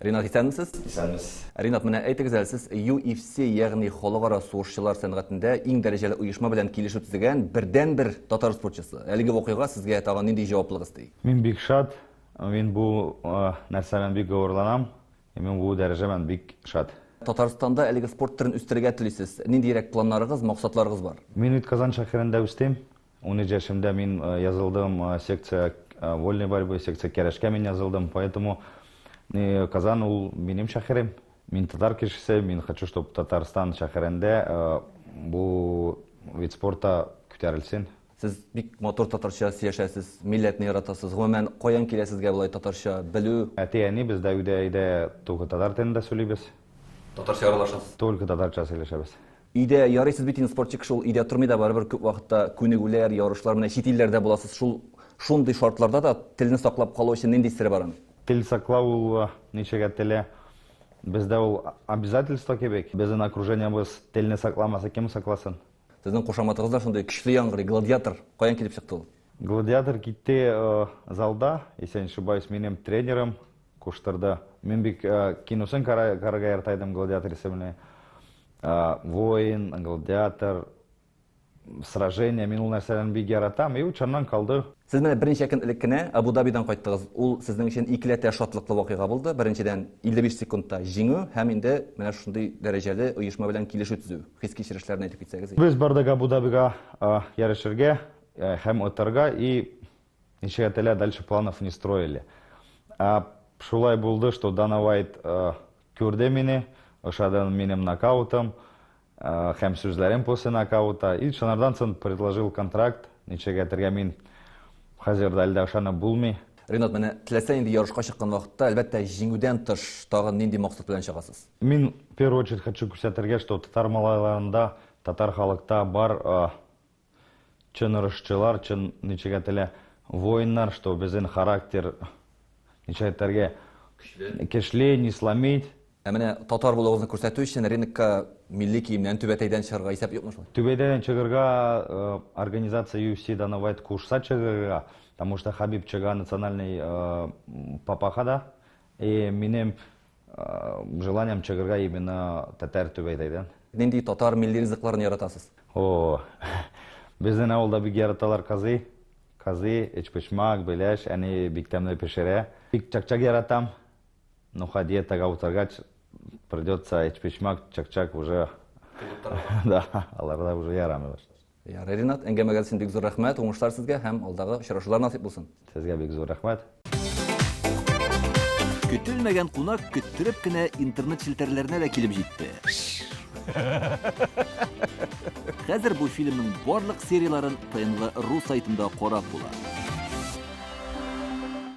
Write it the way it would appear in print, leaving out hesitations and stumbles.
Ринат, исәнмесез? Исәнмесез. Ринат, менә әйтегез әле, сез UFC, ягъни халыкара сугышчылар сәнгатендә иң дәрәҗәле оешма белән килешү төзегән бердәнбер татар спортчысы. Әлеге вакыйга сезгә тагын нинди җаваплылык өсти? Мин бик шат. Мин бу нәрсә белән бик горурланам. Мин бу дәрәҗә белән бик шат. Татарстанда әлеге спорт төрен үстерергә телисез. Ниндиерәк планнарыгыз, максатларыгыз бар? Мин бит Казан шәһәрендә үстем. 13 яшемдә мин язылдым секция вольной борьбы, секция көрәшкә мин язылдым. Поэтому Казан ул минем шәһәрем. Мин татар кешесе, мин хочу, чтобы Татарстан шәһәрендә бу вид спорта күтәрелсен. Сез бик матур татарча сөйләшәсез, милләтне яратасыз. Гомумән, каян килә сезгә болай татарча белү? Әти-әни бездә өйдә өйдә только татар телендә сөйлибез. Татарча аралашасыз? Только татарча сөйләшәбез. Өйдә ярый сез бит инде спортчы кеше, ул өйдә тормый да барыбер күп вакытта күнегүләр, ярышлар, менә чит илләрдә буласыз. Шул шундый шартларда да телне саклап калу өчен нинди сере бар аның? Тел саклау ул ничек әйтелә, бездә ул обязательство кебек. Безнең окружениебыз телне сакламаса, кем сакласын? Сезнең кушаматыгыз да шундый көчле яңгырый, Гладиатор. Каян килеп чыкты ул? Гладиатор китте залда, если я не ошибаюсь, минем тренерым куштырды. Мин бик киносын карарга ярата идем, Гладиатор исемле. Воин, Гладиатор, сражение, мин ул нәрсәләрне бик яратам, и ул чыннан калды. Сез менә берничә көн элек кенә Абу-Дабидан кайттыгыз. Ул сезнең өчен икеләтә шатлыклы вакыйга булды. Беренчедән, 55 секундта җиңү һәм инде менә шундый дәрәҗәле оешма белән килешү төзү. Хис-кичерешләрне әйтеп китсәгез иде. Без бардык Абу-Дабига ярышырга һәм отарга и ничек әйтелә, дальше планов не строили. Шулай булды, что Дана Уайт күрде мине, ошады минем нокаутым һәм сүзләрем после нокаута. И шунардан соң предложил контракт, ничек әйтергә мин хәзер дә әле дә ышанып булмый. Ринат, менә теләсә нинди ярышка чыккан вакытта, әлбәттә, җиңүдән тыш тагын нинди максат белән чыгасыз? Мин в первую очередь хочу күрсәтергә, что татар малайларында, татар халыкта бар чын орышчылар, чын ничек әйтелә, воиннар, что безнең характер ничек әйтергә, көчле, не сломить. Ә менә татар булуыгызны күрсәтү өчен рынокка милли киемнән, түбәтәйдән чыгарга исәп юкмы шулай? Түбәтәйдән чыгарга организация UFC Дана Вайт кушса чыгарга, потому что Хабиб чыга национальный папахада, и минем желанием чыгарга именно татар түбәтәйдән. Нинди татар милли ризыкларын яратасыз? О, безнең авылда бик яраталар казый. Казый, өчпочмак, беляш, әни бик тәмле пешерә. Бик чак-чак яратам. Ну, ха диетага утыргач, придется өчпочмак, чак-чак уже. Да, аларда уже ярамый башлады. Ярый, Ринат, әңгәмәгез өчен бик зур рәхмәт, уңышлар сезгә һәм алдагы очрашулар насыйп булсын. Сезгә бик зур рәхмәт. Көтелмәгән кунак көттереп кенә интернет челтәрләренә дә килеп җитте. Хәзер бу фильмның барлык серияләрен ТНВ ру сайтында карап була.